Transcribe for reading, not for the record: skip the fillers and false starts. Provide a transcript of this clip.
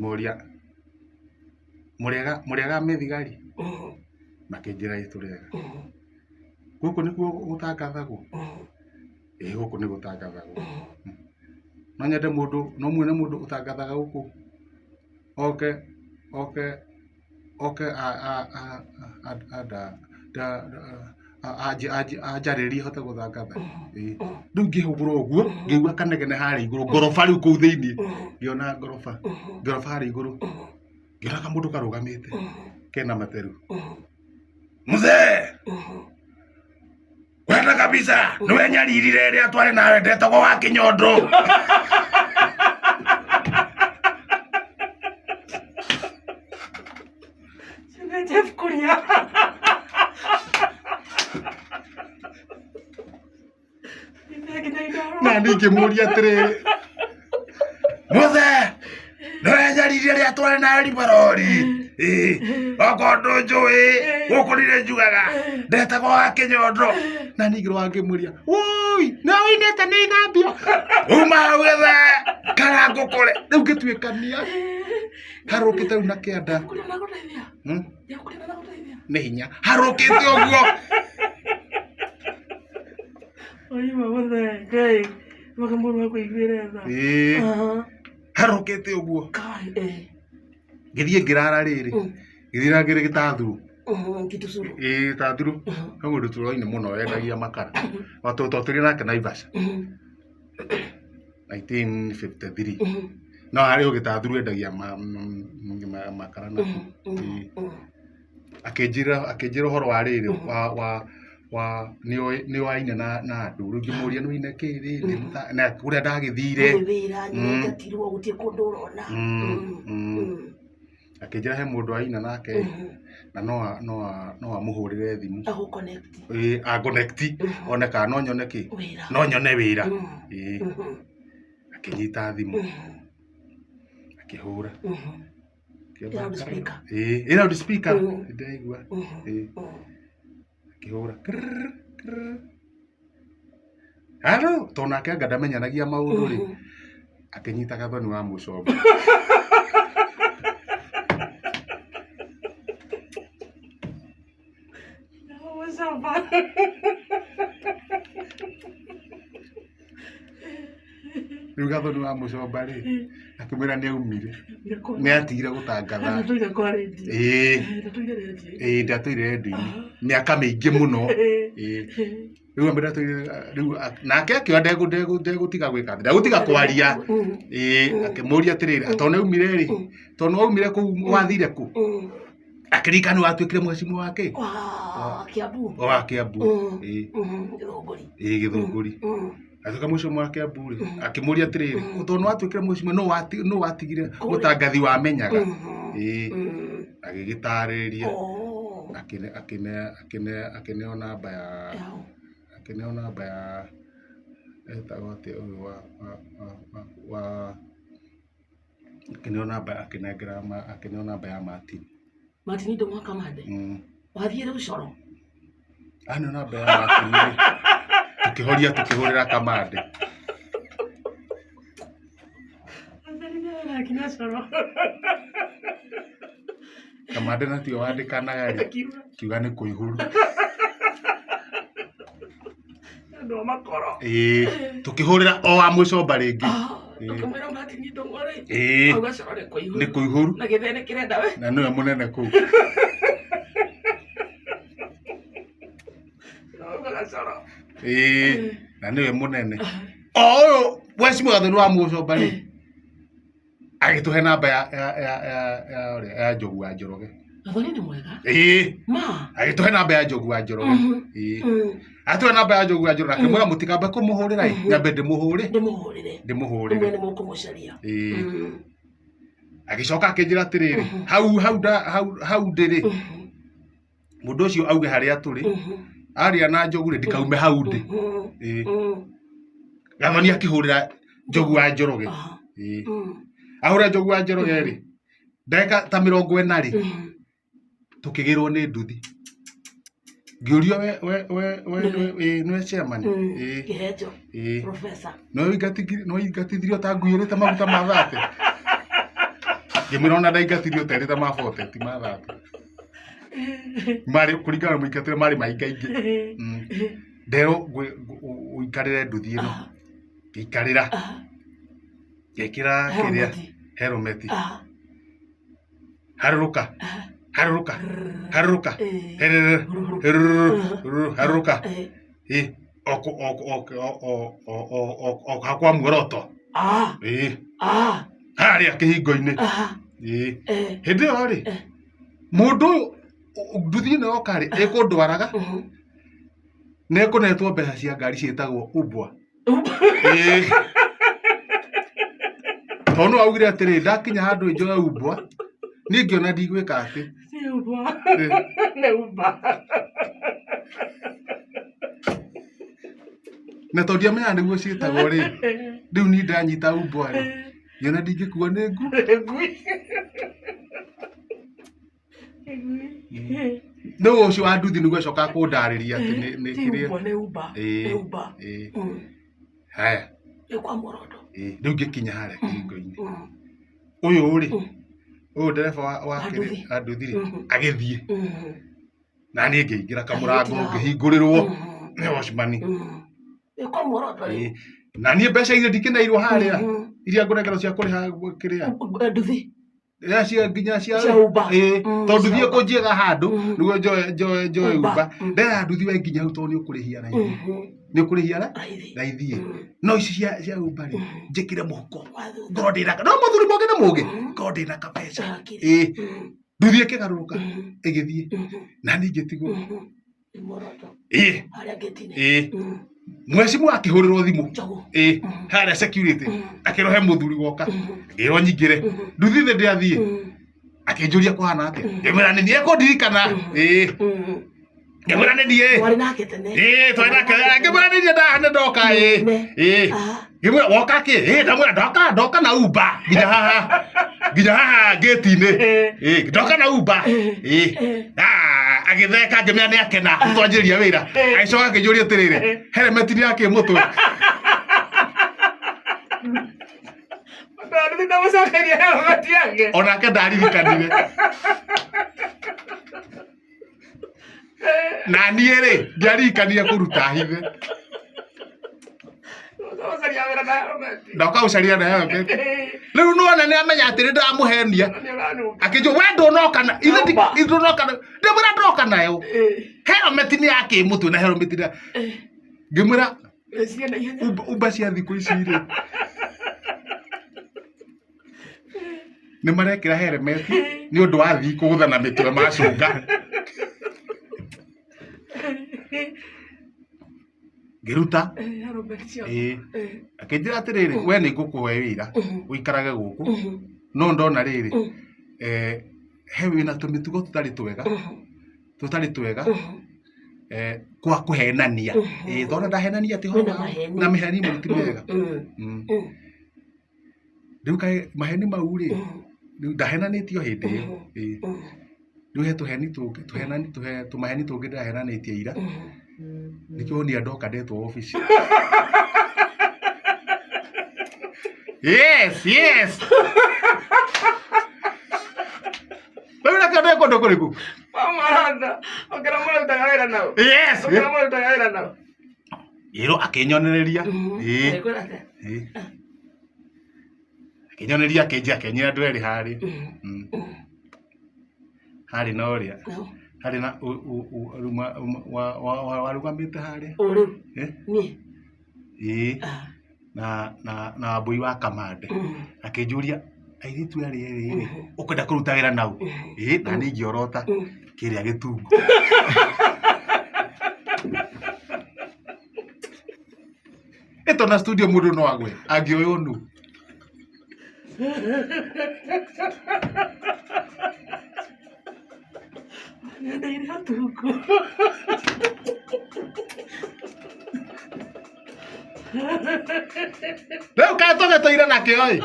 Ngĩmoria mũrĩega mũrĩega mĩthigari? Makĩnjĩra ĩ tũrĩega. Gũkũ nĩkuo gũtangathagwo? Ĩĩ gũkũ nĩ gũtangathagwo. No nyende mũndũ, no muone mũndũ ũtangathaga gũkũ oke oke oke anjarĩrie hote gũtangatha. Ĩĩ. Rĩu ngĩhũgũra ũguo ngĩigua kanegene harĩa igũrũ ngoroba rĩu kũu thĩinĩ ngĩona ngoroba ngoroba harĩa igũrũ ngĩona kamũndũ karũgamĩte kena materu. Mzee! Wenda kabisa nĩwe nyaririre ĩrĩa twarĩ nawe ndetagwo wa kĩnyondo. Jeff Kuria. Na niĩ ngĩmũria atĩrĩrĩ, mũthee nĩwe nyaririe rĩrĩa twarĩ nawe ribarori? Ĩĩ, okorwo ndũnjũĩ gũkũ ndirĩ njugaga ndetagwo wa kĩnyondo. Na niĩ ngĩrora ngĩmũria, wũi nĩwe ũinĩte nĩ ithambio? Uma hau gĩthee kana ngũkore. Rĩu ngĩtuĩkania harũkĩte rĩu na kĩanda. Hmm? Nĩ hinya harũkĩte ũguo. Oima mũthee Ngai maka mũndũ akũiguĩre tha. Ĩĩ, harũkĩte ũguo. Kai eh. Ngĩthiĩ ngĩrara rĩrĩ, ngĩthiĩ na ngĩrĩ gĩtathuru. Gĩtũcuru. Ĩĩ gĩtathuru he mũndũ tũroine mũno wendagia makara. Twatũrire nake Naivasha 1953. No harĩ o gĩtathuru endagia makara na kũ. Ĩĩ. Akĩnjĩra akĩnjĩra ũhoro wa rĩrĩ wa wa wa nĩ waine na andũ. Rĩu ngĩmũria nĩ waine kĩ rĩ na kũrĩa ndagĩthire. Ndũrĩ wĩra, nĩwaingatirwo gũtirĩ kũndũ ũrona. Akĩnjĩra he mũndũ aina nake na no amũhũrĩre thimũ. Agũ connect. Ĩĩ a connect one kana no nyone kĩ? Wĩra. No nyone wĩra. Ĩĩ. Akĩnyita thimũ akĩhũra. Ĩ loudspeaker. Ĩĩ ĩ loudspeaker nĩndĩraigua. Ĩĩ. Akĩhũra krrr krrr. Haro tondũ nake anga ndamenyanagia maũndũ rĩ, akĩnyita Gathoni wa Mũcomba. Mũcomba. Rĩu Gathoni wa Mũcomba rĩ, akĩmwĩra nĩ aumire, nĩ atigire gũtangatha. Ndatũire kwa redio. Ĩĩ. Ndatũire redio. Ĩĩ ndatũire redio-inĩ mĩaka mĩingĩ mũno. Ĩĩ. Rĩu ambe ndatũire rĩu nake akĩoya ndegũtiga gwĩka atĩ, ndegũtiga kwaria. Ĩĩ akĩmũria atĩrĩrĩ, tondũ nĩ aumire rĩ, tondũ nĩ waumire kũu wathire kũ? Akĩririkana nĩ watuĩkire mwecimu wa kĩ? Wa Kiambu. Wa Kiambu. Ĩĩ. Gĩthũngũri. Ĩĩ Gĩthũngũri. Agĩtuĩka mwecimu wa Kiambu rĩ, akĩmũria atĩrĩrĩ, tondũ nĩ watuĩkire mwecimu nũ watigire mũtangathi wamenyaga? Ĩĩ. Agĩgĩtarĩria. Akĩneo namba ya akĩneo namba ya etagwo atĩa ũyũ wa akĩneo namba akĩnengera akĩneo namba ya Martin. Martin Ndũng'wa Kamande? Wathiĩ rĩu coro? Aneo namba ya Martin rĩ, tũkĩhoria tũkĩhũrĩra Kamande. Akinya coro. Kamande na tiwe wandĩkanaga rĩ, kiuga nĩ kũihũru. Andũ a makoro. Ĩĩ, tũkĩhũrĩra o wa mũcomba rĩngĩ. Ĩĩ. Ũkĩmwĩra Martin Ndũng'wa rĩ, Ĩĩ. auga coro nĩ kũihũru. Nĩ kũihũru. Na gĩthee nĩ kĩrenda we. Na nĩwe mũnene kũu. Augaga coro. Ĩĩ, na nĩwe mũnene. O ũyũ West Mũgathoni wa mũcomba rĩ, agĩtũhe namba ya ya ya ya ya ũrĩa, ya Njogu wa Njoroge. Gathoni nĩ mwega. Ĩĩ. Ma. Agĩtũhe namba ya Njogu wa Njoroge. Ĩĩ. Agĩtũhe namba ya Njogu wa Njoroge akĩmwĩra mũtikambe kũmũhũrĩra ĩ, nyambe ndĩmũhũre. Ndĩmũhũrĩre. Ndĩmũhũrĩre. Ndĩmwĩre nĩ mũkũmũcaria. Ĩĩ. Agĩcoka akĩnjĩra atĩrĩrĩ, hau hau nda hau hau ndĩ rĩ, mũndũ ũcio auge harĩa tũrĩ, aria na Njogu rĩ, ndikaume hau ndĩ. Ĩĩ. Gathoni akĩhũrĩra Njogu wa Njoroge. Ĩĩ. Ahũra Njogu wa Njoroge rĩ, ndagĩka ta 40 rĩ, tũkĩgĩrwo nĩ nduthi. Ngĩũrio we we we we ĩĩ nĩwe chairman? Ĩĩ. Kĩhenjo. Ĩĩ. Professor. Nĩwe ũingatithirio ta ngui ĩrĩte maguta ma thate? Ngĩmwĩra ona ndaingatithio terĩte ma 40 ti ma 30. Marĩ kũringana na mũingatĩre marĩ maingaingĩ. Nderwo ũikarĩre nduthi ĩno. Ngĩikarĩra. Ngĩkĩra kĩrĩa helmet. Harũrũka. Harũrũka. Harũrũka. Herere. Herere. Harũrũka. Ĩ o o o o o o o hakwa muoroto. Ĩ. Harĩa kĩhingo-inĩ. Ĩ. Hĩndĩ ĩyo rĩ, mũndũ ũyũ nduthi ĩno yoka rĩ, ĩkũndwaraga na ĩkũnetwo mbeca cia ngari ciĩtagwo ubwa. Ĩĩ. Tondũ no augire atĩrĩ, ndakinya handũ njoe ubwa, niĩ ngĩona ndigwĩka atĩ. Nĩ Uber. Na tondũ ndiamenyaga nĩguo ciĩtagwo rĩ, rĩu niĩ ndanyita ubwa rĩ, ngĩona ndingĩkua nĩ ngui. Ngui. Rĩu ũcio wa nduthi nĩguo acokaga kũndarĩria atĩ nĩ Ti kĩrĩa. Uber, nĩ Uber. Ĩĩ. Nĩ Uber. Ĩĩ. Haya. Nĩ kwa muoroto. Ĩĩ. Rĩu ngĩkinya harĩa kĩhingo-inĩ. Ũyũ rĩ, ũyũ ndereba wa kĩrĩa, wa nduthi rĩ, agĩthiĩ. Na niĩ ngĩingĩra kamũrango ngĩhingũrĩrwo nĩ watchman. Nĩ kwa muoroto rĩ. Ĩĩ. Na niĩ mbeca iria ndikĩneirwo harĩa, iria ngũnengerwo cia kũrĩha kĩrĩa. Nduthi. Ya cia nginya cia Cia Uber. Ĩĩ, tondũ Cia thiĩ Uber. kũnjiga handũ nĩguo njoe njoe njoe Uber. Uber. Ndera nduthi we nginya hau tondũ nĩ ũkũrĩhia raithi. Nĩ ũkũrĩhia Raithi. raithi. No ici cia Uber rĩ, njĩkĩre mũhuko. Wa thutha. Ngorwo ndĩna no mũthuri mũgĩ nĩ mũgĩ. Ngorwo ndĩna kabeca. Hakiri. Ĩĩ. Nduthi ĩkĩgarũrũka ĩgĩthiĩ. Na niĩ ngĩtigwo. Nĩ muoroto. Ĩĩ. Harĩa ngĩti-inĩ. Ĩĩ. Mwecimu akĩhũrĩrwo thimũ. Njogu. Ĩĩ. Harĩa security. Akĩrwo he mũthuri woka. Ngĩrwo nyingĩre. Nduthi thĩ ndĩathiĩ. Akĩnjũria kũhana atĩa. Ngĩmwĩra nĩ niĩ ekũndirikana. Ĩĩ. Ngĩmwĩra nĩ niĩ. Mwarĩ nake tene. Ĩĩ twarĩ nake. Ngĩmwĩra nĩ niĩ nĩ ndoka ĩĩ. Ĩĩ. Ngĩmwĩra woka kĩ? Ĩĩ ndamwĩra ndoka ndoka na Uber nginya haha. Nginya haha ngĩti-inĩ. Ĩĩ ndoka na Uber. Ĩĩ. Ah, agĩtheka ngĩmenya nĩ akena twanjĩrĩria wĩra. Agĩcoka akĩnjũria atĩrĩrĩ, helmet nĩ yakĩ mũtwe? Nduthi ndamũcokeria helmet yake. Onake ndaririkanire. Na niĩ rĩ, ndiaririkanire kũruta hithe. Ũcaria wĩra na helmet. Ndoka gũcaria na helmet. Rĩu nĩwona nĩ amenya atĩ nĩ ndĩramũhenia. Nĩ ũranunga. Akĩnjũria we ndũnoka na ithe Uber. ndũnoka na ndĩmwĩra ndoka nayo. Helmet nĩ yakĩ mũtwe na helmet nĩ ngĩmwĩra Ĩcie na ihenya. Uber cia thikũ ici rĩ nĩ marekĩra helmet nĩ ũndũ wa athii kũgũthana mĩtwe macũnga. Ngĩruta. Helmet ciaku. Ĩĩ. Akĩnjĩra atĩrĩrĩ, we nĩ ngũkũhe wĩra ũikarage gũkũ no ndona rĩrĩ he wĩna tũmĩtugo tũtarĩ twega tũtarĩ twega kwa kũhenania. Ĩĩ tondũ ndahenania atĩ Wĩna maheni. na mĩheni mũno ti mĩega. Rĩu kaĩ maheni mau rĩ, rĩu ndahenanĩtio hĩndĩ ĩyo. Ĩĩ. Rĩu he tũheni tũngĩ tũhenani tũmaheni tũngĩ ndĩrahenanĩtie ira. Nĩkĩo wonire ndoka ndetwo obici. Yes, yes. Rĩu nakĩo ndĩ kũndũ kũrĩkũ? Kwa muoroto. Ũkĩra mũrutaga wĩra nao. Yes. Ũkĩra mũrutaga wĩra nao. Ĩrwo akĩnyonereria. Ĩĩ. Agĩkwĩra atĩa? Ĩĩ. Akĩnyonereria akĩnjia akĩnyia andũ erĩ harĩa. Harĩ na ũrĩa. No. Harĩ na warũgamĩte harĩa. Ũ rĩu. Eh? Niĩ. Ĩĩ. Na na na Wambũi wa Kamande. Akĩnjũria airĩtu arĩa erĩ rĩ, ũkwenda kũruta wĩra nau? Ĩĩ, na niĩ ngĩorota kĩrĩa gĩtungu. Ĩto na studio mũndũ no agwe, angĩoywo nũ? Nyendeire gatungu. Rĩu kaĩ tũgĩtũire nakĩo ĩ.